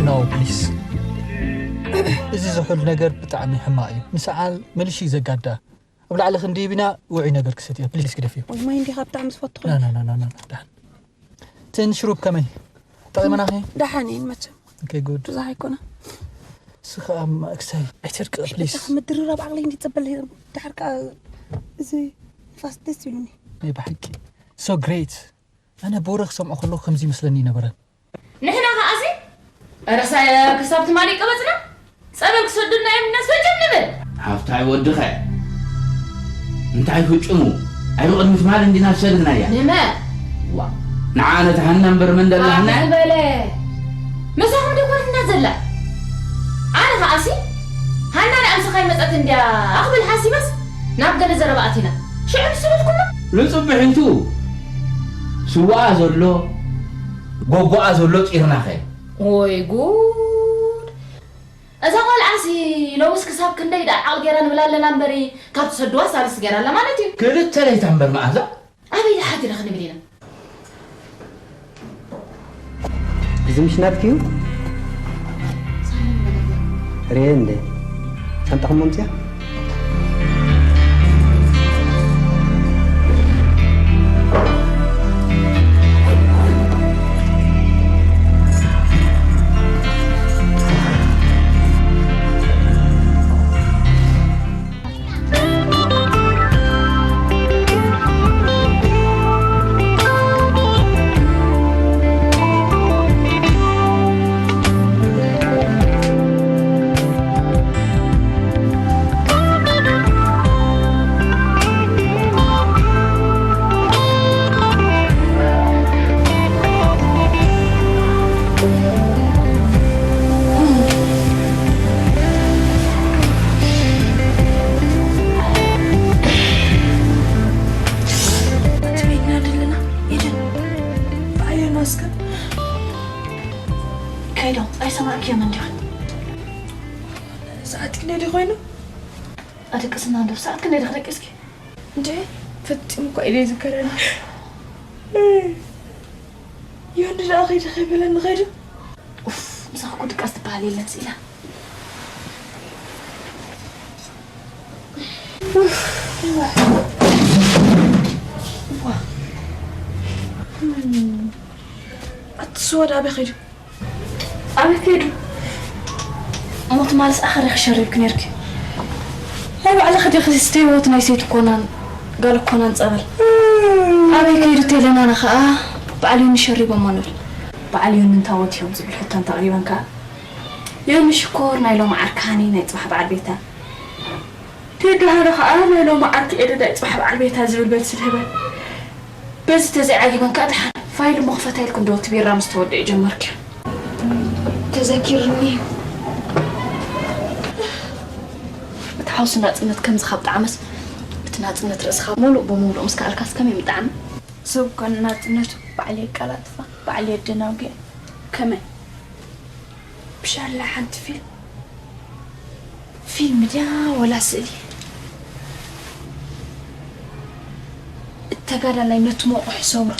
No, please. እዚ ዝሑል ነገር ብጣዕሚ ሕማቕ እዩ። ንሰዓል መልሺ ዘጋዳ። ኣብ ላዕሊ ክንድይብ ኢና፣ ውዑይ ነገር ክሰትያ። ፕሊስ ግደፍዮ። ወይ ማይ እንዲኻ ብጣዕሚ ዝፈቱ ና፣ ና፣ ና፣ ና፣ ና፣ ደሓን። እተን ሽሩብ ከመይ? ጠቒመናኺ? ደሓን እየን መቸም። ኦኬ፣ ጉድ። ብዙሕ ኣይኮነ። እሱ ኸኣ ማእክሳይ። ኣይተርቂ፣ ፕሊስ። እታ ምድርራብ ዓቕለይ እንዲ ጸበል፣ ደሓር ከኣ እዚ ንፋስ ደስ ኢሉኒ። ናይ ብሓቂ። So great። ኣነ ብወረ ክሰምዖ ከለኹ ከምዚ ይመስለኒ ይነበረ። ንሕና ኸኣሲ ረሳ ክሳብ ትማሊ ቀበጽና ጸበል ክሰዱልና እዮም ኢልና ፈጨም ንብል። ሃፍታይ ወድኸ እንታይ ፍጭሙ? ኣይብቕድሚ ትማሊ እንዲና ዝሰድግናያ። ንመ? ዋ፣ ንዓ ነቲ ሃና እምበር መን ደላህና? ኣነ በለ። ምሳኹም ዶ ኮነትና ዘላ? ኣነ ኸኣሲ ሃና ንኣምስኻ ይመጸት እንድያ ኣኽብል ሓሲበስ ናብ ገለ ዘረባ ኣቲና። ሽዑ ንሱ በልኩሞ። ንጽብሕ እንቱ ስዋኣ ዘሎ፣ ጎጎኣ ዘሎ ጺርናኸ። ወይ ጉድ! እዛ ቆልዓሲ ሎምስ ክሳብ ክንደይ ደኣ ዓቕሊ ጌራ ንብል ኣለና እምበሪ፣ ካብ ትሰድዋ ሳልስ ጌራ ኣላ ማለት እዩ። ክልተ ለይታ እምበር መኣዛ። ኣበይ ደኣ ሓቲና ክንብል ኢና? እዚ ምሽ ናትኪ እዩ? ርኤ እንደ ሳንጣኹም መምፅያ? ትቤትና ደለና ኤደን ብኣየና እስከ ከይዶም ኣይሰማዕክዮም እንዲኻ? ሰዓት ክንደይ ድዩ ኮይኑ? ኣደቅስና እንዶ ሰዓት ክንደይ ድኻ ደቂስኪ? እንዴ ፈጺሙ እኮ ኢለ ይዝከረኒ። ዮኒ ደኣ ከይደ ከይበለኒ ከይዱ። ኡፍ፣ ምሳኹ እኮ ድቃስ ትበሃል የለን ስኢላ። ኡፍ፣ ዋ። ኣቲ ስዋ ደኣ ኣበይ ከይዱ? ኣበይ ከይዱ? እሞ ትማልስ ኣኸሪኺ ሸሪብኪ ነርኪ። ናይ ባዕልኺ ዲኺ ዝስተ ህይወት ናይ ሰይቲ ኮናን ጋል ኮናን ጸበል? ኣበይ ከይዱ ተይለናና ኸኣ በዓል ዮኒ ሸሪቦሞ ንብል። በዓል ዮኒ እንታዎት እዮም ዝብል ሕቶ እንተቕሪበን ከኣ ዮኒ ሽኮር ናይ ሎሚ ዓርካኒ ናይ ጽባሕ በዓል ቤታ። ተጋሃረ ኸኣ ናይ ሎሚ ዓርኪ ኤደዳይ ጽባሕ በዓል ቤታ ዝብል መልሲ ልህበን። በዚ ተዘይዓጊበን ከኣ ደሓን ፋይል እሞ ክፈታ ኢልኩ እንዶ እቲ ቢራ ምስ ተወደአ ጀመርክዮ። ተዘኪርኒ። እቲ ሓውሲ ናጽነት ከምዚ ካብ ጣዕመስ እቲ ናጽነት ርእስኻ ሙሉእ ብሙሉእ ምስ ከኣልካስ ከመይ ምጣዕሚ? ሰብ እኮ ንናጽነቱ ባዕሉ የቀላጥፋ፣ ባዕሉ የደናጉያ። ከመይ? ብሻላ ሓንቲ ፊልም፣ ፊልም ድያ ወላ ስእሊ? እቲ ተጋዳላይ ነቲ መቑሕ ሰብሮ።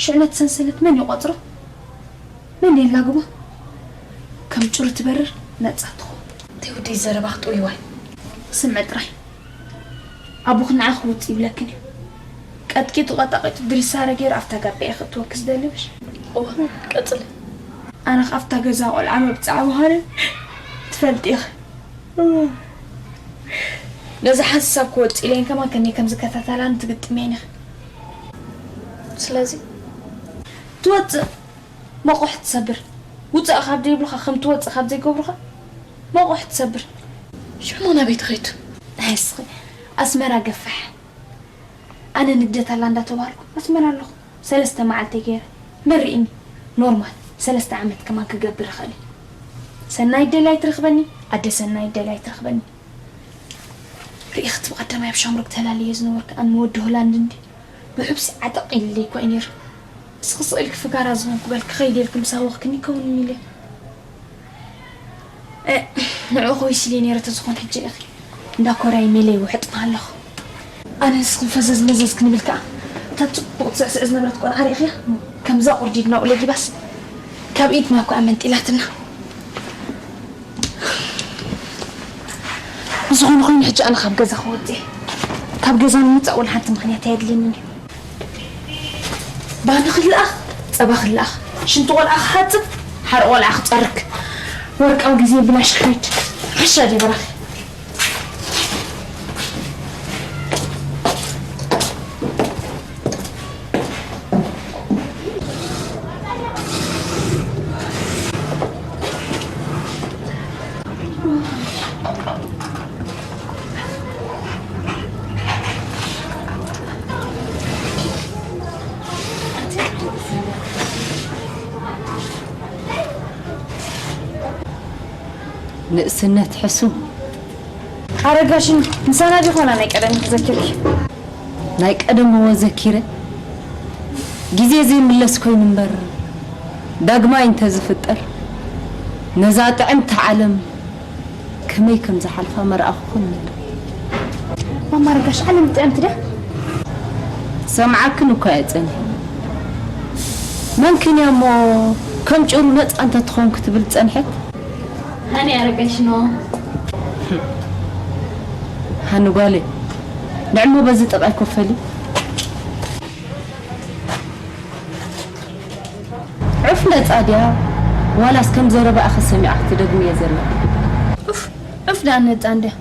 ሽዑ ነቲ ሰንሰለት መን ይቖጽሮ? መን የላግቦ? ከም ጭሩ ትበርር ነጻ ትኾን። እንታይ ወደይ ዘረባኺ ጥውይዋይ። ስምዒ ጥራይ። ኣቦኺ ንዓኺ ውጽእ ይብለክን እዩ። ቀጥቂጡ ቀጣቂጡ ድሪሳረ ገይሩ ኣብታ ጋቢዐ ክእትወኪ ዝደሊ ምሽ? እወ፣ ቀጽሊ። ኣነ ከኣ ኣብታ ገዛ ቆልዓ መብጽዓ ምዃነ ትፈልጢ ኢኺ። ነዚ ሓንሳብ ክወጽእ ኢለን ከማን ከመይ ከም ዝከታተላን ትግጥምየን ኢኺ። ስለዚ ትወጽእ መቑሕ ትሰብር። ውጻእ ካብ ዘይብሉኻ፣ ከም ትወጽእ ካብ ዘይገብሩኻ መቑሕ ትሰብር። ሽዑ ናበይ ትኸይዱ? ኣስመራ ገፋሕ። ኣነ ንግደት ኣላ እንዳተባሃልኩ ኣስመራ ኣለኹ። ሰለስተ መዓልቲ ገይረ መሪእኒ። ኖርማል ሰለስተ ዓመት ከማን ክገብር ይኽእል። ሰናይ ደላይ ትረኽበኒ፣ ኣደ ሰናይ ደላይ ትረኽበኒ። ርኢኽቲ ብቐዳማይ ኣብ ሻምሩክ ተላልየ ዝነበርኩ ኣን ወዲ ሆላንድ እንዲ ብሕብሲ ዓጠቕ ኢልለይ እኮ እዩ ነይሩ። ስቕ ስቕ ኢልኪ ፍጋራ ዝኾንኩ በል ክኸይድ ኢልኪ ምስ ሃወኽክኒ ይከውን ኢለ። እ፣ ንዕኡ ኮይስ ኢለ ነይረ ተዝኾን ሕጂ ኢኺ እንዳ ኮራይ ሜለይ ውሕጥና ኣለኹ። ኣነ ንስኽን ፈዘዝ መዘዝ ክንብል ከኣ እታ ጽቡቕ ትስዕስዕ ዝነበረት ቆልዓ ርኢኽያ? ከምዛ ቁርዲድና ኡለ ጊባስ ካብ ኢድና እኮ ኣመንጢላትና። ብዝኾነ ኮይኑ ሕጂ ኣነ ካብ ገዛ ክወጽእ እየ። ካብ ገዛ ንምውጻእ ወላ ሓንቲ ምኽንያት ኣየድልየንን እዩ። ባኒ ክልኣኽ፣ ጸባ ክልኣኽ፣ ሽንቲ ቆልዓ ክሓጽብ፣ ሓር ቆልዓ ክጸርግ። ወርቃዊ ግዜ ብላሽ ክኸይድ። ሓሻ ድዩ በራኺ? ንእስነት ሕሱም። ኣረጋሽን ምሳና ዲኾና ናይ ቀደም ክዘክርኪ? ናይ ቀደም እወ ዘኪረ። ግዜ ዘይምለስ ኮይኑ እምበር፣ ዳግማይ እንተዝፍጠር፣ ነዛ ጥዕምቲ ዓለም ከመይ ከም ዝሓልፋ መርኣኹኽን ነይረ። ማማ ኣረጋሽ፣ ዓለም ጥዕምቲ ድያ? ሰምዓክን እኳ እየ ጸኒሐ። መንክን እያ እሞ ከም ጭሩ ነጻ እንተትኸውን ክትብል ጸንሐት? ሃኒ ኣረጋሽ ኖ። ሃኒ ጓለይ፣ ንዕሞ በዚ ጥቓይ ኮፍ በሊ። ዑፍ ነጻ ድያ ዋላስ ከም ዘረባኣ ሰሚዓ ክትደግምዮ ዘለኺ? ኡፍ፣ ዑፍ ደኣ ነጻ እንድያ።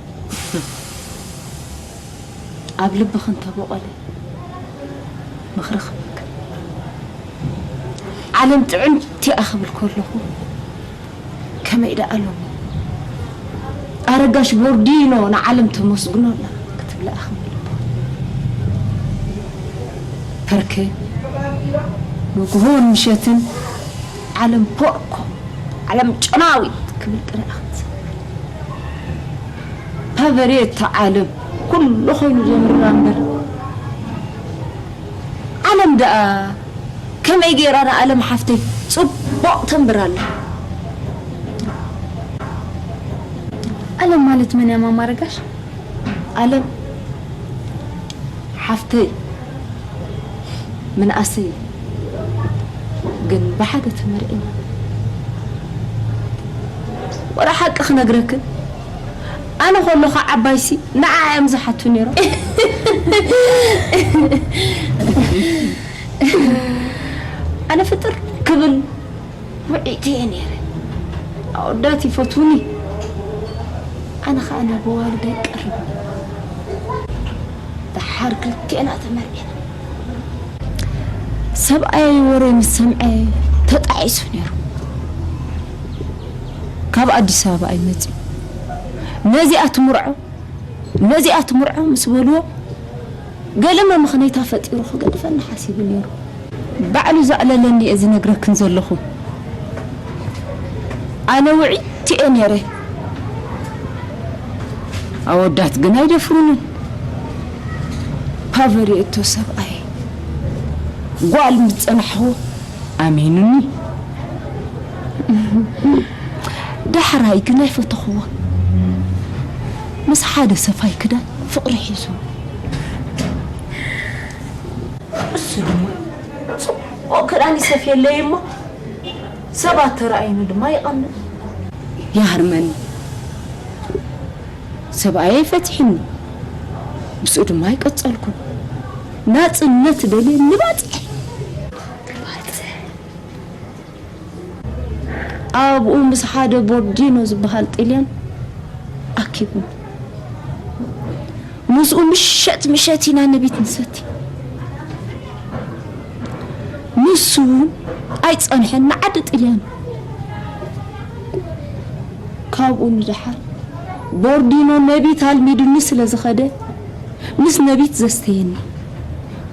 ኣብ ልብኺ እንተቦቐለ ምኽሪ ክህበኪ። ዓለም ጥዕምቲ እያ ክብል ከለኹ ከመይ ደኣ ሎሚ ኣረጋሽ ቦርዲኖ ንዓለም ተመስግኖ ኣላ ክትብላ ኢኺ ምልቦ። ፐርከ ንግሆን ምሸትን ዓለም ፖርኮ፣ ዓለም ጨናዊት ክብል ጥራይ ኢኺ ትሰምዒ። ፓቨሬ እታ ዓለም ኩሉ ኮይኑ ዘምርራ እምበር። ዓለም ደኣ ከመይ ገይራ ንዓለም ሓፍተይ ጽቡቕ ተንብር ኣላ? ዓለም ማለት መን እያ ማማ ኣረጋሽ? ዓለም ሓፍተይ ምንኣሰይ ግን ብሓደ ተመርዒና። ወረ ሓቂ ክነግረክን ኣነ ከለኹ ዓባይሲ ንዓ እዮም ዝሓቱ ነይሮም። ኣነ ፍጥር ክብል ውዕይቲ እየ ነይረ። ኣወዳት ይፈትዉኒ፣ ኣነ ኸኣ ናብ ኣዋልድ ኣይቀርብን። ደሓር ክልቴና ተመርዒና። ሰብኣየይ ወረ ምስ ሰምዐ ተጣዒሱ ነይሩ። ካብ ኣዲስ ኣበባ እዩ መጺኡ። ነዚኣ ትምርዖ፣ ነዚኣ ትምርዖ ምስ በልዎ፣ ገለ መምኽነይታ ፈጢሩ ክገድፈኒ ሓሲቡ ነይሩ። ባዕሉ ዘዕለለኒ እየ ዝነግረክን ዘለኹ። ኣነ ውዕይቲ እየ ነይረ። ኣወዳት ግን ኣይደፍሩንን። ፓቨሪ እቶ ሰብኣይ ጓል ምስ ጸናሕዎ ኣሚኑኒ። ዳሕራይ ግን ኣይፈተኽዎን። ምስ ሓደ ሰፋይ ክዳን ፍቕሪ ሒዙ። እሱ ድማ ጽቡቕ ክዳን ይሰፍየለይ እሞ ሰባት ተራእዩኒ ድማ ይቐንእ። ይሃርመኒ። ሰብኣየይ ፈቲሕኒ። ምስኡ ድማ ኣይቀጸልኩን። ናጽነት ደልየ ንባጽሕ። ኣብኡ ምስ ሓደ ቦርዲኖ ዝበሃል ጥልያን ኣብ ረኪቡ። ምስኡ ምሸት ምሸት ኢና ነቢት ንሰቲ። ንሱ እውን ኣይጸንሐን፣ ንዓዲ ጥልያን። ካብኡ ንደሓር ቦርዲኖ ነቢት ኣልሚዱኒ ስለ ዝኸደ፣ ምስ ነቢት ዘስተየኒ፣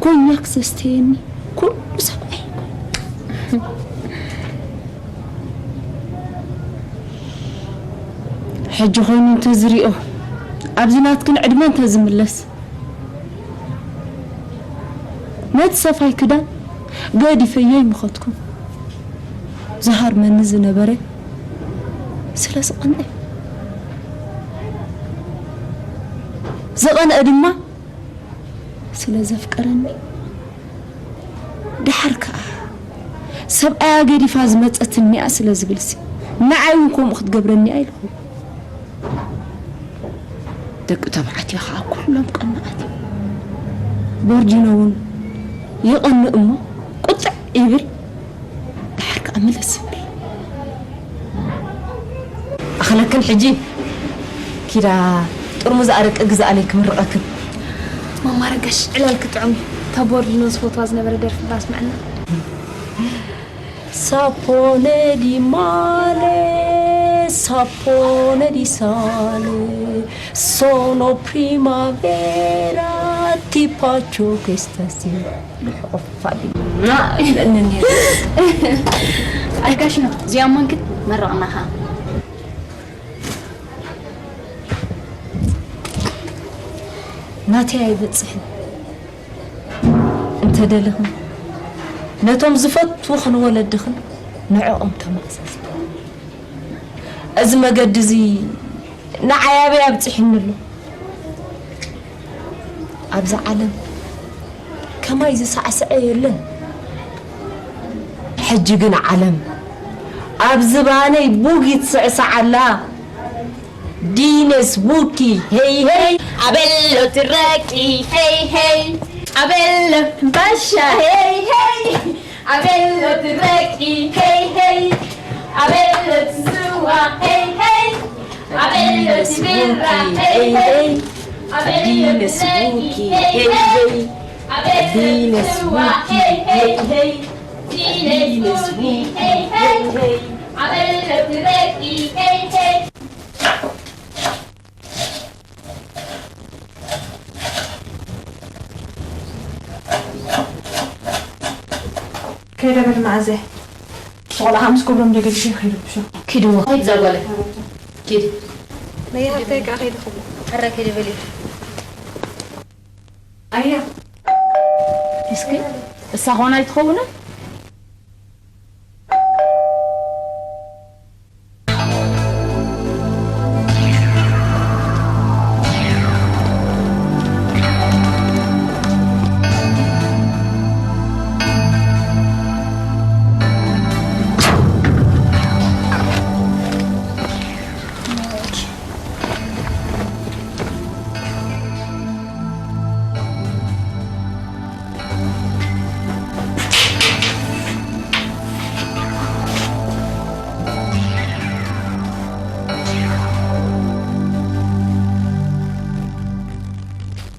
ኮኛክ ዘስተየኒ፣ ኩሉ ሰብኣይ። ሕጂ ኮይኑ እንተዝሪኦ፣ ኣብዚ ናትክን ዕድመ እንተዝምለስ፣ ነቲ ሰፋይ ክዳን ገዲፈዮ ይምኸትኩ። ዝሃርመኒ ዝነበረ ስለ ዝቐንአ፣ ዝቐንአ ድማ ስለ ዘፍቀረኒ፣ ደሓር ከኣ ሰብኣያ ገዲፋ ዝመጸትኒ እያ ስለ ዝብልሲ፣ ንዓይ እውን ከምኡ ክትገብረኒ እያ ኢልኹ። ደቂ ተባዕትዮ ኸኣ ኩሎም ቀናኣት እዮም። ቦርጂኖ እውን ይቐንእ እሞ ቁጥዕ ይብል፣ ደሓር ከኣ ምልስ ይብል። ኣኽለክን ሕጂ ኪዳ ጥርሙዝ ኣረቂ ግዛኣለይ ክምርቐክን። ማማ ረጋሽ ዕላል ክጥዑም እዩ። እታ ቦርዲኖ ዝፈትዋ ዝነበረ ደርፊ ዳስምዐና። Sapone di male, sapone di sale, sono primavera, ti bacio questa sera. ልሕቑፍ ኣቢልና ኢለኒ ነይሩ። ኣልጋሽኖ እዚኣ መንክት መረቕናኻ። ናተይ ኣይበጽሕን። እንተ ደለኽን፣ ነቶም ዝፈትዉኽን ወለድኽን ንዕኦም ተመኣዛዝኒ። እዚ መገዲ እዚ ንዓይ ኣበይ ኣብጺሑኒ ኣሎ? ኣብዛ ዓለም ከማይ ዝሳዕስዐ የለን። ሕጂ ግን ዓለም ኣብ ዝባነይ ቡግ ትስዕስዕ ኣላ። ዲነስ ቡኪ ሄይ ሄይ። ኣበሎ ትረቂ ሄይ ሄይ። ኣበሎ ባሻ ሄይ ሄይ። ኣበሎ ትረቂ ሄይ ሄይ። ኣበሎ ትስዋ ሄይ ሄይ። ኣበሎ ትቢራ ሄይ ሄይ። ኣበሎ ዲነስ ትረቂ ቡኪ ሄይ ሄይ ሄይ። ሄይ። ኣበሎ ዲነስ ትስዋ ቡኪ ሄይ ሄይ ሄይ። ሄይ። ዲነስ ቡኪ ሄይ ሄይ። ኣበሎ ትረቂ ሄይ ሄይ። ከይደ በል መዓዘ። ሸቆላኻ ምስ ክብሮም ዶ ገዲፈ ይኸይድ ብሾ። ኪዲ እሞ፣ ኪድ እዛ ጓለይ። ኪድ። ነይ ሃብተይ ከኣ ከይደ ክብሎ። ሕረ ከይደ በል እዩ። ኣያ። እስኪ፣ እሳ ኾን ኣይትኸውን?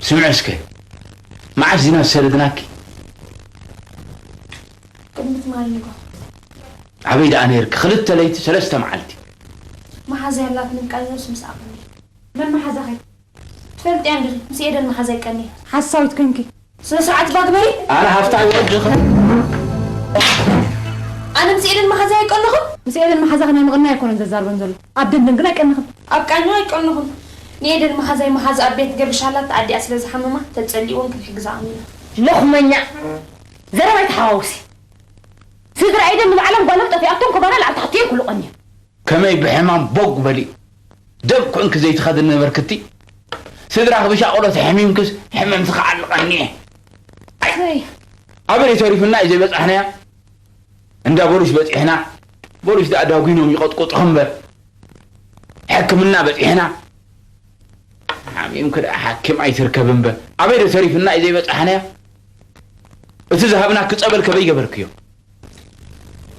ስምዒ እስከ፣ መዓስ ዲና ዝሰደድናኪ? ቅድሚ ትማሊ ንግሆ። ኣበይ ደኣ ነይርኪ? ክልተ ለይቲ፣ ሰለስተ መዓልቲ። መሓዛ ያላትኒ፣ ቃል ነብሲ ምስ ኣቕኒ። መን መሓዛኺ? ትፈልጥያ እንዲኺ፣ ምስ ኤደን መሓዛይ ቀንየ። ሓሳዊት ኮንኪ። ስነ ስርዓት እባ ግበሪ። ኣነ ሃፍታ ኣይወድኽን። ኣነ ምስ ኤደን መሓዛይ ኣይቀንኹን። ምስ ኤደን መሓዛኺ ናይ ምቕናይ ኣይኮነን ዘዛርበን ዘሎ። ኣብ ደንደን ግን ኣይቀንኽን። ኣብ ቃኘው ኣይቀንኹን። ንኤደን መሓዛይ መሓዛ ኣብ ቤት ገርግሻላት ኣዲኣ ስለ ዝሓመማ ተጸሊእወን ክንሕግዛ ኣሚና። ሎኽመኛ። ዘረባ ኣይተሓዋውሲ። ስድራ ኤደን ንባዕሎም ጓሎም ጠፊኣቶም ክባና ኣብ ታሕቲ እዮም ኩሉ ቀንዮም። ከመይ ብሕማም ቦግ በሊ ደም ኮንኪ ዘይትኸዲ ነበርክቲ። ስድራኺ ብሻቕሎት ሕሚምክስ ሕመምቲ ክዓልቐኒ እየ። ኣይ፣ ኣበይ ተሪፍና እዩ ዘይበጻሕናያ? እንዳ ቦሊስ በጺሕና። ቦሊስ ደኣ ዳጒኖም ይቐጥቁጥኺ እምበር። ሕክምና በጺሕና። ሓሚምኪ ደኣ ሓኪም ኣይትርከቢ እምበር። ኣበይ ዶ ተሪፍና እዩ ዘይበጻሕናያ? እቲ ዝሃብናኪ ጸበል ከበይ ገበርክዮ?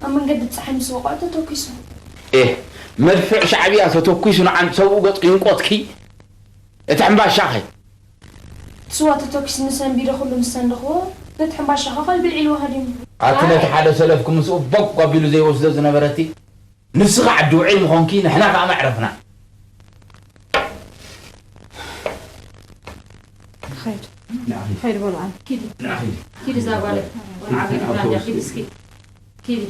ኣብ መንገዲ ጸሓይ ምስ ወቐዑ ተተኲሱ። ኤህ፣ መድፍዕ ሻዕብያ ተተኲሱ ንዓንዲ ሰብኡ ገጹ ይንቆትኪ። እቲ ሕምባሻኸ? ስዋ ተተኲሱ ንሰንቢዶ ኩሉ ምስ ሰንደኽዎ፣ ነቲ ሕምባሻኸ ከልቢ ልዒልዎ ሃዲሙ። ኣቲ ነቲ ሓደ ሰለፍኪ ምስኡ ቦግ ኣቢሉ ዘይወስዶ ዝነበረቲ ንስኺ ዓዲ ውዒል ምኾንኪ ንሕና ከኣ መዕረፍና። ኸይድ ኸይድ በሉ ኣነ ኪዲ ኪዲ እዛ ጓል ወልዓበ ኢብራንዳ ኪዲ እስኪ ኪዲ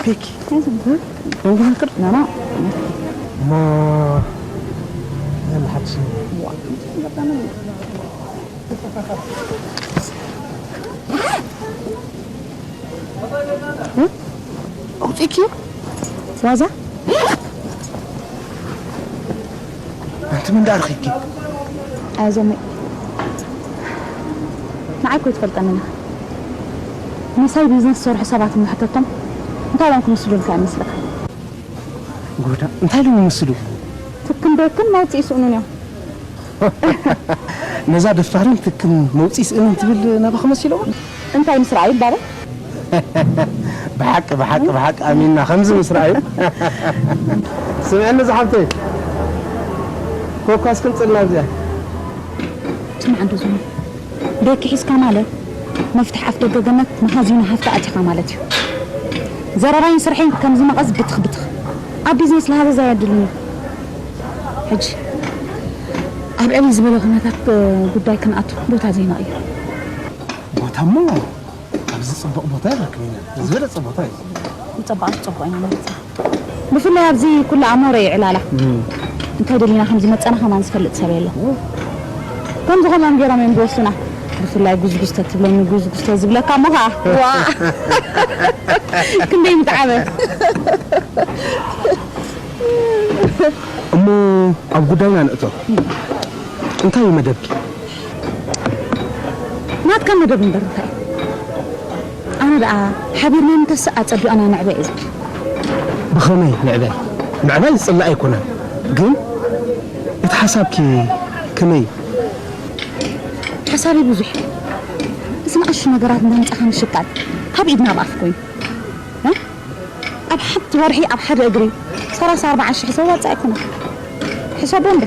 ፌኪ እንግዲህ ቅርጽ ነና ما يلا حبسي ኣውፂእኪ ዋዛ أنت من دار خيكي ኣዞመይ ንዓይ ኮ ይትፈልጠኒ ኢኻ ምሳይ ቢዝነስ ዝሰርሑ ሰባት እንሕተቶም እንታይ ኢሎም ክምስሉልካ ይመስለካ ጉዳ እንታይ ኢሎም ይመስሉ ትክን ደክን መውፅኢ ይስእኑን እዮም ነዛ ደፋርን ትክን መውፅኢ ስእንን ትብል ናባኺ መሲለዋ እንታይ ምስ ረኣዩ ይባላል ብሓቂ ብሓቂ ብሓቂ ኣሚንና ከምዚ ምስ ረኣዩ ስምዕኒ ዝሓብተይ ኮኳስ ክንፅልና ኣብዚኣ ስማዕ እንዶ ዞም ቤኪ ሒዝካ ማለት መፍትሕ ኣፍ ደገ ገነት መኻዚኖ ሃፍቲ ኣቲኻ ማለት እዩ ዘረባይን ስርሐይን ከምዚ መቐዝ ብትኽ ብትኽ ኣብ ቢዝነስ ለሃዘዛ የድልኒ ሕጂ ኣብ ዕብይ ዝበለ ኩነታት ጉዳይ ክንኣቱ ቦታ ዘይንቕይር ቦታሞ ኣብዚ ፅቡቕ ቦታ ይረክብ ኢና ዝበለፀ ቦታ እዩ ዝፀባቕ ዝፀባቕ ኢና ንመፅእ ብፍላይ ኣብዚ ኩሉ ኣእምሮ ይዕላላ እንታይ ደሊና ከም ዝመፀና ከማን ዝፈልጥ ሰብ የለን ከም ዝኾኖም ገይሮም እዮም ዝወስዱና ብፍላይ ጉዝጉዝ ተትብለኒ ጉዝጉዝ ተዝብለካ እሞ ከዓ ዋ ክንደይ ምጥዓመ እሞ ኣብ ጉዳይና ንእቶ እንታይ እዩ መደብኪ ናትካ መደብ እምበር እንታይ ኣነ ደኣ ሓቢርና ንተስእ ኣጸቢቕና ንዕበ እዩ ዝብል ብኸመይ ንዕበ ምዕባይ ዝጽላእ ኣይኮነን ግን እቲ ሓሳብኪ ከመይ ሓሳበይ ብዙሕ እዚ ንኣሽቱ ነገራት እንዳምጻኻ ምሽቃል ካብ ኢድ ናብ ኣፍ ኮይኑ ኣብ ሓንቲ ወርሒ ኣብ ሓደ እግሪ ሰላሳ ኣርባዓ ሽሕ ዘዋፅእ ኣይኮነን ሕሰቦ እንዶ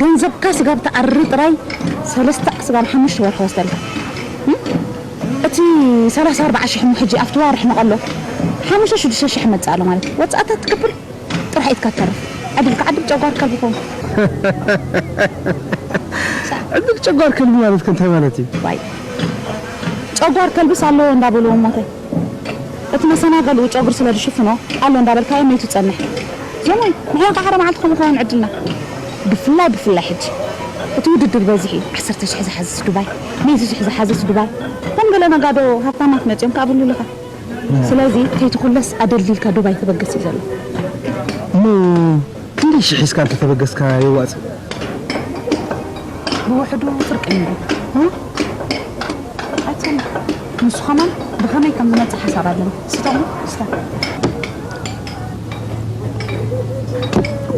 ገንዘብካ ስጋብ ትኣሪ ጥራይ ሰለስተ ስጋብ ሓሙሽተ ወርሒ ወስደልካ እቲ ሰላሳ ኣርባዓ ሽሕ እሞ ሕጂ ኣብቲ ዋርሒ ንቐሎ ሓሙሽተ ሽዱሽተ ሽሕ መፅእ ኣሎ ማለት እዩ ወፃእታ ትክፍል ጥራሕ ኢትካ ትተርፍ ዕድልካ ዕድል ጨጓር ከልቢ ኸውን ዕድል ጨጓር ከልቢ ማለት ከ እንታይ ማለት እዩ ዋይ ጨጓር ከልብስ ኣለዎ እንዳበልዎ ሞተ እቲ መሰናገልኡ ጨጉሪ ስለ ዝሽፍኖ ኣሎ እንዳበልካዮ መይቱ ጸንሕ ዞሞይ ንሕና ከዓ ሓደ መዓልቲ ከምኡ ክኸውን ዕድልና ብፍላይ ብፍላይ ሕጂ እቲ ውድድር በዚሕ እዩ ዓሰርተ ሽሕ ዝሓዝስ ዱባይ ሚእቲ ሽሕ ዝሓዝስ ዱባይ ከም ገለ ነጋዶ ሃብታማት መፅኦም ክኣብሉልኻ ስለዚ ከይትኹለስ ኣደልዲልካ ዱባይ ተበገስ እዩ ዘሎ እሞ ክንደይ ሽሕ ሒዝካ እንተተበገስካ የዋፅእ ብውሕዱ ፍርቂ ንሱ ኸማን ብኸመይ ከም ዝመፅእ ሓሳብ ኣለኒ ስተ ስተ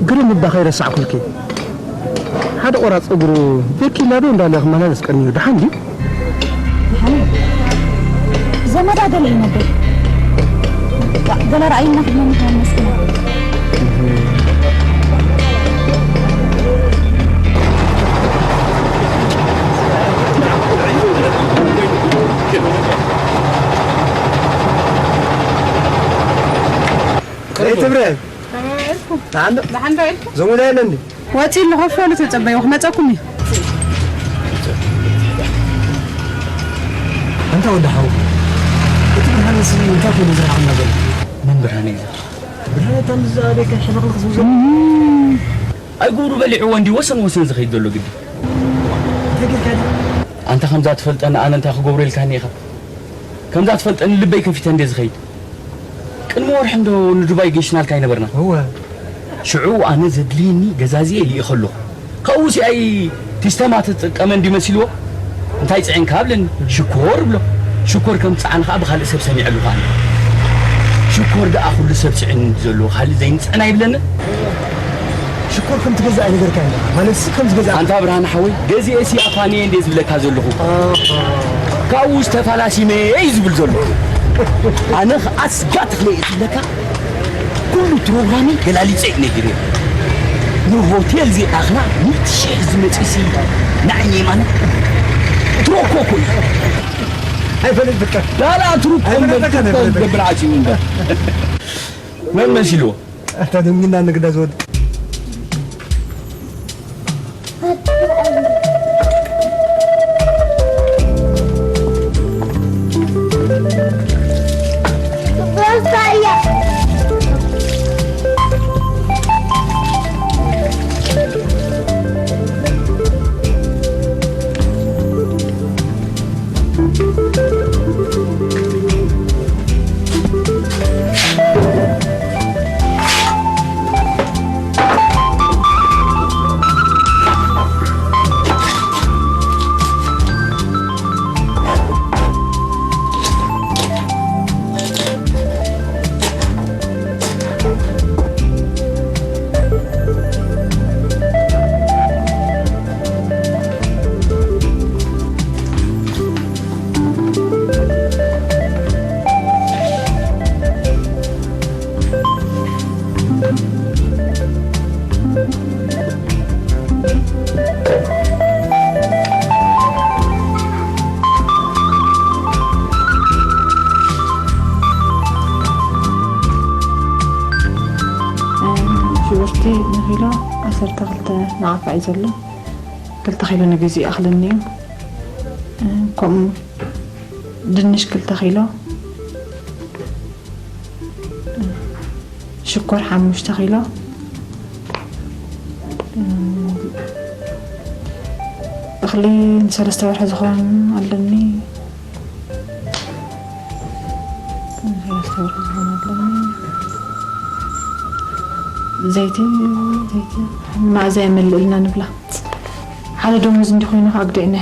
ግርም እባ ከይረሳዕኩልኪ ሓደ ቆራፅ እግሩ ቤኪላ ዶ እንዳለ ክመላለስ ቀንዩ ደሓን ድዩ ዘመዳ ገለ ይነብር ገለ ረኣይና ክብለኒ መስኪና ትብረ ዘሙዳ የለ እንዲ ወፂ ኣሎ ኮፍ በሉ ተፀበይዎ ክመፀኩም እዩ ኣንታ ወዲ ሓው እቲ ብርሃን እዚ እንታይ ኮይኑ ዝረኣኹም ነበር መን ብርሃን እዩ ብርሃን እታ ምስ ዝኣበካ ሕልኽልኽ ዝብሎ ኣይጉብሩ በሊዕዎ እንዲ ወሰን ወሰን ዝኸይድ ዘሎ ግዲ ኣንታ ከምዛ ትፈልጠኒ ኣነ እንታይ ክገብሮ ኢልካኒ ኢኻ ከምዛ ትፈልጠኒ ልበይ ከፊተ እንደ ዝኸይድ ቅድሚ ወርሒ እንዶ ንዱባይ ገሽናልካ ኣይነበርና እወ ሽዑ ኣነ ዘድልየኒ ገዛዚየ ልኢኸ ኣለኹ ካብኡ ሲኣይ ቲስተማ ተጥቀመ እንዲ መሲልዎ እንታይ ፅዕንካ ኣብለኒ ሽኮር እብሎ ሽኮር ከም ዝፀዓኒ ከዓ ብካልእ ሰብ ሰሚዐሉ ከዓ ሽኮር ደኣ ኩሉ ሰብ ስዕን ዘሎ፣ ካልእ ዘይንጽዕን ኣይብለንን። ሽኮር ከም ትገዝእ ኣይነገርካን ኢኻ። ማለት ሲ ከም ዝገዝእ ኣንታ ብርሃን ሓወይ፣ ገዚኤ ሲ ኣፋንየ እንዴ ዝብለካ ዘለኹ። ካብኡ ዝተፋላሲመ እዩ ዝብል ዘሎ። ኣነ ኸኣ ስጋ ተኽለ እየ ዝብለካ። ኩሉ ፕሮግራመይ ገላሊጸ እዩ ነጊረ። ንሆቴል ዚኣኽና ሚእቲ ሽሕ ዝመጽእ ሲ ንዓይ ማለት ትሮኮ እኮ እዩ። ኣይፈለጥካ። ላላ ትሩኮ እምበር ኣይፈለጥካ፣ ትሩኮ ኣይፈለጥካ። ዝገብር ዓጽዩ እምበር። መን መሲልዎ? ኣታ ደንጊና ንግዳ ዝወድ። ሽጉርቲ ንኪሎ ዓሰርተ ክልተ ናቕፋ እዩ ዘሎ። ክልተ ኪሎ ንግዜ ይኣኽለኒ እዩ። ከምኡ ድንሽ ክልተ ኪሎ፣ ሽኮር ሓሙሽተ ኪሎ፣ እኽሊ ንሰለስተ ወርሒ ዝኸውን ኣለኒ። ንሰለስተ ወርሒ ዝኸውን ኣለኒ። ዘይቲ፣ ዘይቲ መኣዛ የመልእልና ንብላ። ሓደ ደሞዝ እንዲኾይኑ ከኣ ግደእና።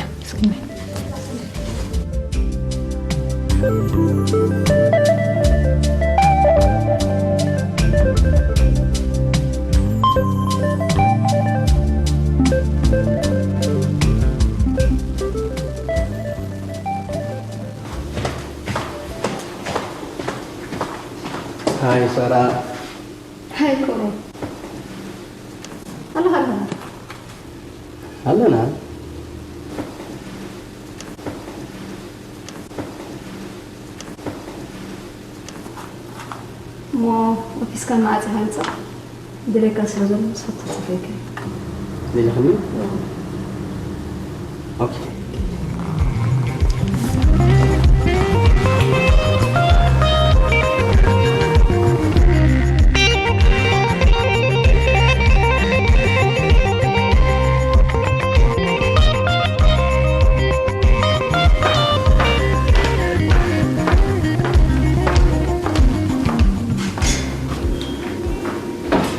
ሃይ ሳራ። ሃይ ኮሮ። ኣለኻ ኣለኻ? ኣለና። እሞ ኦፊስካ መዓጽኻ ምጻእ? ድሌካ ስለ ዘሎ ንስኻ ትጽፈይካ። ደሊኽኒ? እዎ። ኦኬ።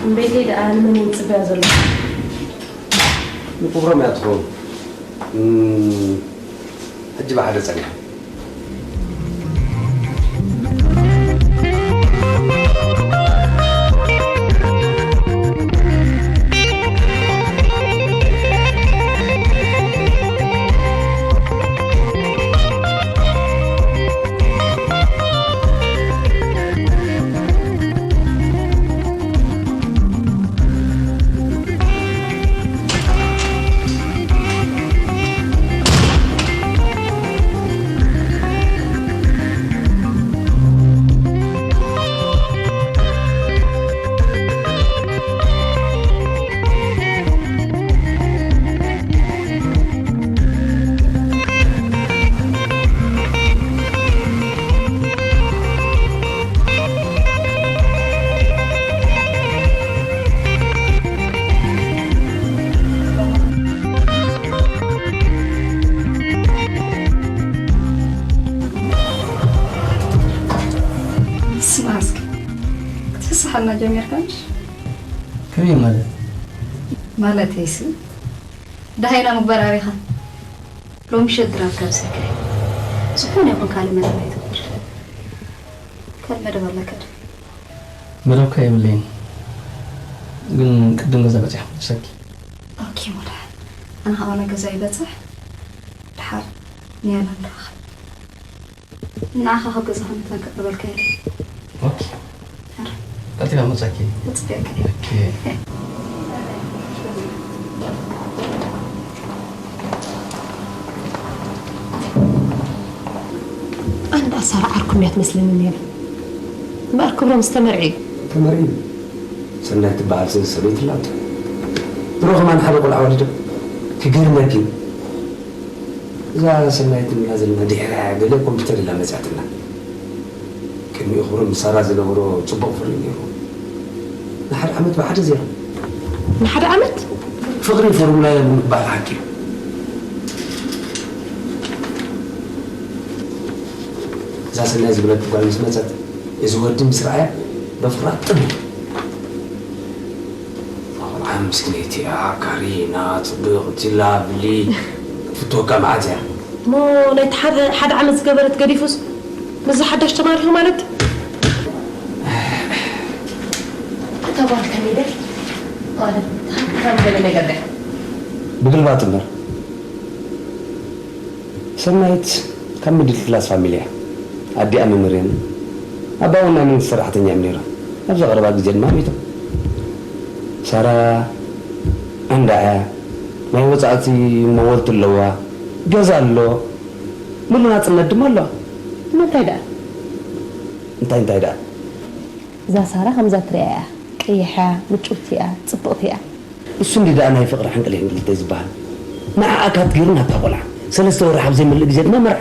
እምቤለይ ደኣ ንመን እዩ ዝጽበያ ዘሎ? ንክብሮም እያ ትኸውን። እም፣ ሕጂ ብሓደ ጸኒሑ። ስማዕ እስኪ፣ ክትፍስሓና ጀሚርካ ምሽ? ከመይ ማለት? ማለተይሲ፣ ደሃይና ምግባር ኣበይኻ? ሎሚ ምሸት ድራር ጋብዘካ እየ። ዝኾነ ይኹን ካልእ መደብ ኣይትግበር። ካልእ መደብ ኣለካ ዶ? መደብካ የብለይን፣ ግን ቅድም ገዛ በፂሐ ክምልሰኪ። ኦኬ ሙዳ፣ ኣነ ከዓ ዋላ ገዛ ይበፅሕ፣ ድሓር ንያላ ንራኸብ። ንዓኻ ካብ ገዛ ከመታን ከቕርበልካ እየ። ኦኬ። ኧረ። ቀልጢፋ መጻኪ። እጽበካ። ኦኬ። ኣንዳ ሳራ ዓርኩም እያ ትመስለኒ ነይራ። እምበኣር ክብሮም ዝተመርዐ እዩ። ተመርዒ። ሰናይት ትበሃል ሰበይቲ ኣላቶ። ድሮ ከማን ሓደ ቆልዓ ወሊዶም። ክገርመኪ። እዛ ሰናይት ንብላ ዘለና ድሕሪኣ ገለ ኮምፒውተር ኢላ መጺኣትና። ቅድሚኡ ክብሮም ምስ ሳራ ዝነበሮ ጽቡቕ ፍርሚ ነይሩ። ንሓደ ዓመት ብሓደ ዜሮ። ንሓደ ዓመት? ፍቕሪ ፎርሙላ የብሉን ክበሃል ሓቂ እዩ። እዛ ሰናይ ዝበለት ጓል ምስ መጸት፣ እዚ ወዲ ምስ ረኣያ በፍራት ጥም ኢሉ። ቆልዓ ምስኪነይቲ እያ፣ ካሪና፣ ጽብቕቲ፣ ላቭሊ፣ ክትፍትወካ መዓት እያ። እሞ ናይቲ ሓደ፣ ሓደ ዓመት ዝገበረት ገዲፉስ፣ ምስዚ ሓዳሽ ተማሪኹ ማለት? እታ ጓል ከመይ ደል? ማለት፣ ከም ገለ ነገር ድያ? ብግልባጥ እምበር። ሰናይት ካብ ሚድል ክላስ ፋሚሊ እያ። ኣዲኣ መምህር እዮም። ኣባኦም ናይ መንግስቲ ሰራሕተኛ እዮም ነይሮም። ኣብዚ ቀረባ ግዜ ድማ ሞይቶም። ሳራ ኣንዳ እያ። ናይ ወጻእቲ መወልቲ ኣለዋ። ገዛ ኣሎ። ምሉእ ናጽነት ድማ ኣለዋ። እሞ እንታይ ደኣ? እንታይ እንታይ ደኣ? እዛ ሳራ ከምዛ ትሪኣ እያ። ቀይሕ እያ፣ ምጭውቲ እያ፣ ጽብቕቲ እያ። እሱ እንዲ ደኣ ናይ ፍቕሪ ሕንቅል ሕንቅልተይ ዝበሃል። ንዓኣ ካት ገይሩ ናብታ ቆልዓ። ሰለስተ ወርሒ ኣብ ዘይመልእ ግዜ ድማ መርዓ።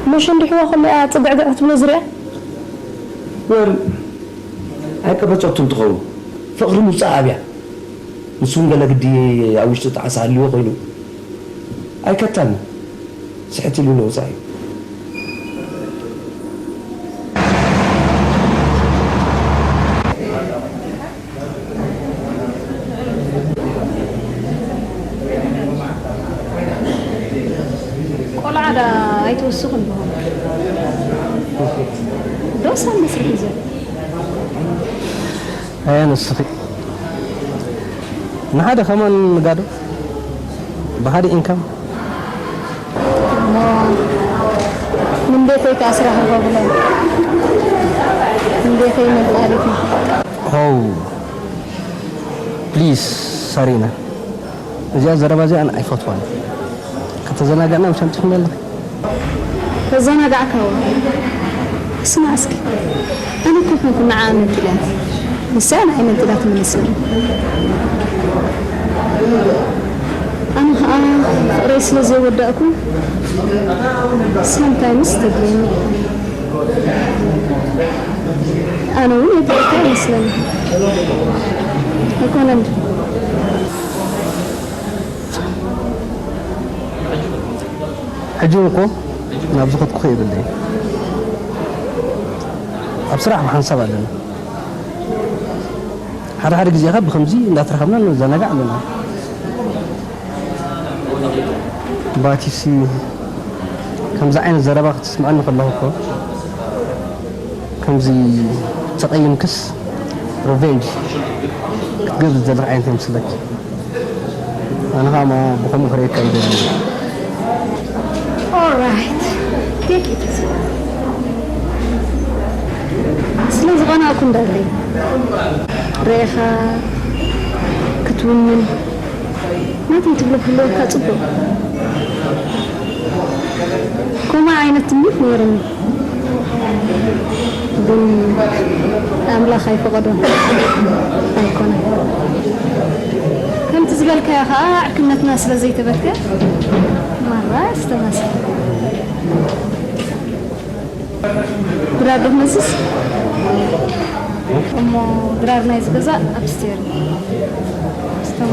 እሞ ሸንዲሕዋ ከሎ እያ ጽግዕግዕ ክትብሎ ዝሪኣ? ወል፣ ኣይቀበጸቱን ትኸውን። ፍቕሪ ምውጻእ ኣብያ። ንሱ እውን ገለ ግዲ ኣብ ውሽጡ ጣዕሳ ሃልይዎ ኮይኑ ኣይከታን። ስሕት ኢሉ ንወጻኢ። ቆልዓ ዳ ኣይትውስኹ ኣለኹም። ዶስ ኣብ መስርሕ እዩ ዘሎ። ኣያ ንስኺ ንሓደ ከማን ንጋዶ ብሓደ ኢንካም። እሞ ምን ቤተይ ከኣ ስራሕ ይገብሮ። ምን ቤተይ መግባሪት ነው። ሆው ፕሊዝ ሳሪና፣ እዚኣ ዘረባ እዚኣ ኣነ ኣይፈትዋን። ከተዘናጋዕና ምሽ ኣምጺኹም ኣለኺ። ተዘናጋዕካ ዋ። ስማዕ እስኪ፣ ኣነ እኮ ኮንኩ ንዓ ኣመንቲላ። ንሳ ንዓይ መንቲላ ትምልስኒ። ኣነ ኸዓ ፍቕረይ ስለ ዘይወዳእኩ፣ ሳምታይምስ ተድልየኒ። ኣነ እውን የድልየካ ይመስለኒ። ኣይኮነን ድዩ? ሕጂ እውን እኮ ናብ ዝኸድኩ የብለይን። ኣብ ስራሕ ብሓንሳብ ኣለና። ሓደ ሓደ ግዜ ኸ ብኸምዚ እንዳተራኸብና ንዘናጋዕ ኣለና። ባቲሲ ከምዚ ዓይነት ዘረባ ክትስምዐኒ ከለኹ እኮ ከምዚ ተቐይምክስ ሪቨንጅ ክትገብር ዘለኽ ዓይነት ይመስለኪ። ኣነ ኸኣ እሞ ብኸምኡ ክርእየካ ይደሊ። Alright. Take it easy. ስለ ዝቐናእኩ እንዳለይ ርኢኻ ክትውንን ናተይ ትብሎ ክህልወካ ጽቡቕ። ከምኡ ዓይነት ትምኒት ነይሩኒ። ግን ኣምላኽ ኣይፈቐዶን። ኣይኮነን። ከምቲ ዝበልካዮ ኸኣ ዕርክነትና ስለ ዘይተበትከ ማራ ዝተባሰ። ድራር ዶ ክመዝዝ? እሞ ድራር ናይዚ ገዛ ኣብስቴር እዩ። ስተሞ።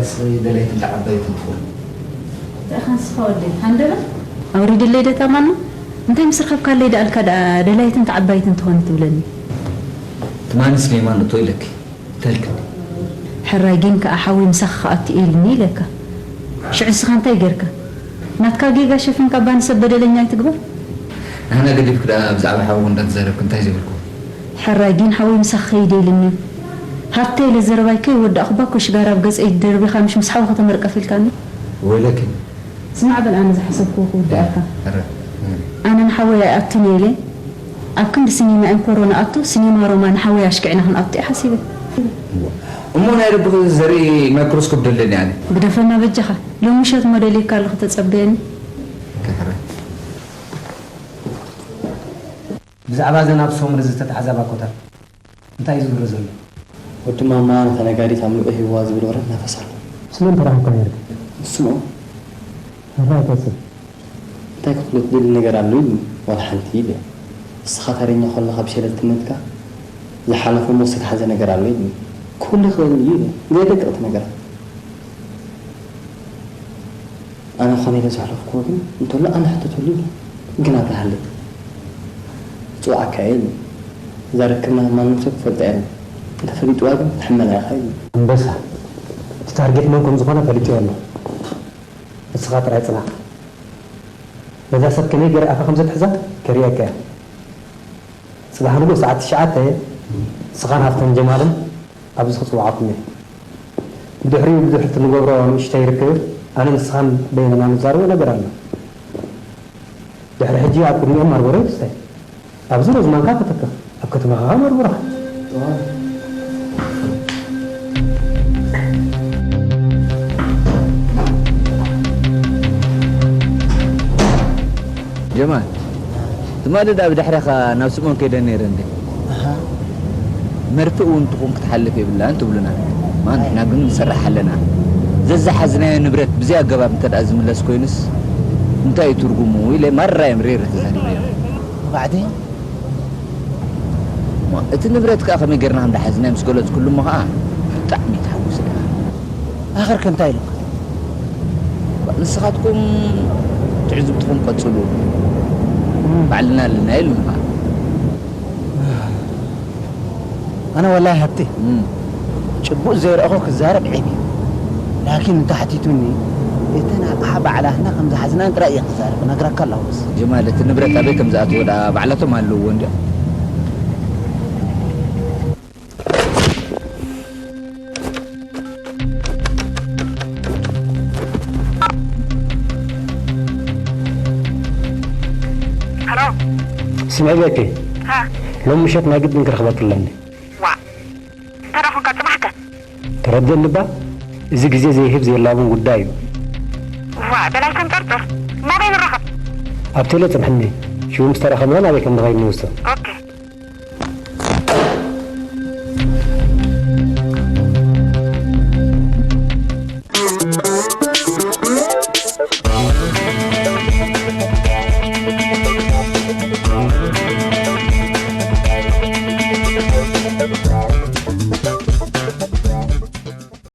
ንስኺ ደላይትን ተዓባይትን ትኾኒ። እንታይ ኢኻ ንስኻ ወደይ? ሃንደበት? ኣውሪድለይ ዶ እታ ማና? እንታይ ምስ ረኸብካለይ ደኣልካ ደኣ ደላይትን ተዓባይትን ትኾኒ ትብለኒ? ትማሊ ስሌማን እቶ ኢለኪ። እንታይ ኢልክኒ? ሕራይ ግን ከኣ ሓወይ ምሳኻ ክኣቱ እየ ኢልኒ ኢለካ። ሽዑ ንስኻ እንታይ ጌርካ? ናትካ ጌጋ ሸፊንካ እባ ንሰብ በደለኛ ኣይትግበር። ንሕና ገዲፍኪ ደኣ ብዛዕባ ሓወይ እንዳተዛረብኪ እንታይ ዘይበልኩ? ሕራይ ግን ሓወይ ምሳኺ ከይደ ኢልኒ። ሃብተ ኢለ ዘረባይ ከይወዳእኹ እባ እኮ ሽጋራ ኣብ ገጸይ ደርቢኻ ምሽ ምስ ሓወኺ ተመርቀፍ ኢልካኒ። ወይለኪ። ስማዕ በል ኣነ ዝሓሰብክዎ ክውድኣካ። ሕራይ። ኣነ ንሓወይ ኣይኣቱን እየ ኢለ ኣብ ክንዲ ሲኒማ ኤምፖሮ ንኣቱ ሲኒማ ሮማ ንሓወይ ኣሽኪዕና ክንኣቱ እየ ሓሲበ። እሞ ናይ ልብኺ ዘርኢ ማይክሮስኮፕ ደለኒ ኣነ። ግደፈና በጃኻ። ሎሚ ምሸት እሞ ደልየካ ኣለኹ ተጸበየኒ። ሕራይ። ብዛዕባ እዘን ኣብ ሶምሪ ዝተታሕዛ ባኮታት እንታይ እዩ ዝውረ ዘሎ? ወዲ ማማ ነታ ነጋዲት ኣብ ምሉእ ሂብዋ ዝብል ወረ እናፈሰ ኣሎ። ምስ መን ተራኺብካ ነይርካ? ንሱ እሞ። ሕራይ ቀጽል። እንታይ ክፍሎ ትደሊ ነገር ኣሎ ኢሉ? ዋላ ሓንቲ ኢለ። ንስኻ ተረኛ ከለኻ ብሸለልትነትካ ዝሓለፈ እሞ ዝተታሕዘ ነገር ኣሎ ኢሉ። ክህሉ ይኽእል እዩ ኢለ። ዘይደቅቕ እቲ ነገራት። ኣነ ኮነ ኢለ ዘሕለፍክዎ ግን እንተሎ ኣነ ሕተተሉ ኢሉ። ግን ኣብርሃለይ። ክጽውዓካ እየ ኢሉ። እዛ ርክብና ማንም ሰብ ክፈልጣ የለን። እንተፈሊጥዋ ግን ክትሕመና ኢኻ ኢሉ። ኣንበሳ፣ እቲ ታርጌት መን ከም ዝኾነ ፈሊጠዮ ኣለኹ። ንስኻ ጥራይ ጽናሕ። ነዛ ሰብ ከመይ ገይረ ኣፋ ከም ዘትሕዛ ከርእየካ እየ። ጽባሕ ንግሆ ሰዓት ትሽዓተ ንስኻን ሃብተን ጀማልን ኣብዚ ክጽውዓኩም እየ። ብድሕሪኡ ብድሕርቲ ንገብሮ ንእሽተይ ርክብ ኣነ ንስኻን በይንና ንዛረቦ ነገር ኣሎ። ድሕሪ ሕጂ ኣብ ቅድሚኦም ማርቦሮ ይትስታይ። ኣብዚ ሮዝ ማንካ ከተክኽ፣ ኣብ ከተማኻ ከኣ ማርቦሮኻ። ጀማል፣ ትማሊ ደኣ ብድሕረኻ ናብ ስምኦን ከይደ ነይረ እንዴ? ኣሃ። መርፍእ እውን ትኹን ክትሓልፍ የብላን ትብሉና። እማ ንሕና ግን ንሰርሕ ኣለና። ዘዝሓዝናዮ ንብረት ብዘይ ኣገባብ እንተ ደኣ ዝምለስ ኮይኑስ እንታይ እዩ ትርጉሙ? ኢለ ማራ እየ ምሪር ተዛሪበዮም። ባዕደይ? እሞ እቲ ንብረት ከኣ ከመይ ጌርና ከም ደሓዝናዮ ምስ ገለጽኩሉ እሞ ከኣ ብጣዕሚ ተሓጒሰ ደኣ። ኣኸር ከ እንታይ ኢሉካ? ንስኻትኩም ትዕዝብትኹም ቀጽሉ። እም። ባዕልና ኣለና ኢሉኒ ከኣ። ኣነ ወላሂ ሃብቲ፣ እም። ጭቡጥ ዘይረኣኹ ክዛረብ ዒብ እዩ። ላኪን እንተሓቲቱኒ፣ እተን ኣቕሓ ባዕላትና ከም ዝሓዝናን ጥራይ እየ ክዛረብ፣ እነግረካ ኣለኹ በስ። ጀማል፣ እቲ ንብረት ኣበይ ከም ዝኣተወ ደኣ ባዕላቶም ኣለውዎ እንድዮም። ሃሎ። ስምዒ ቤኪ፣ ሃ። ሎም ምሸት ናይ ግድን ክረኽበኪ ኣለኒ። ዋእ፣ እንተ ደኣ ኾንካ ጽባሕ ከ? ተረድእኒ እባ፣ እዚ ግዜ ዘይህብ ዘየላብን ጉዳይ እዩ። ዋእ፣ በላይ ተንጠርጥር። ናበይ ንራኸብ? ኣብ ቴሌ ጽንሕኒ፣ ሽዑ ምስ ተራኸብና ናበይ ከም ንኸይድ ንውስን። ኦኬ።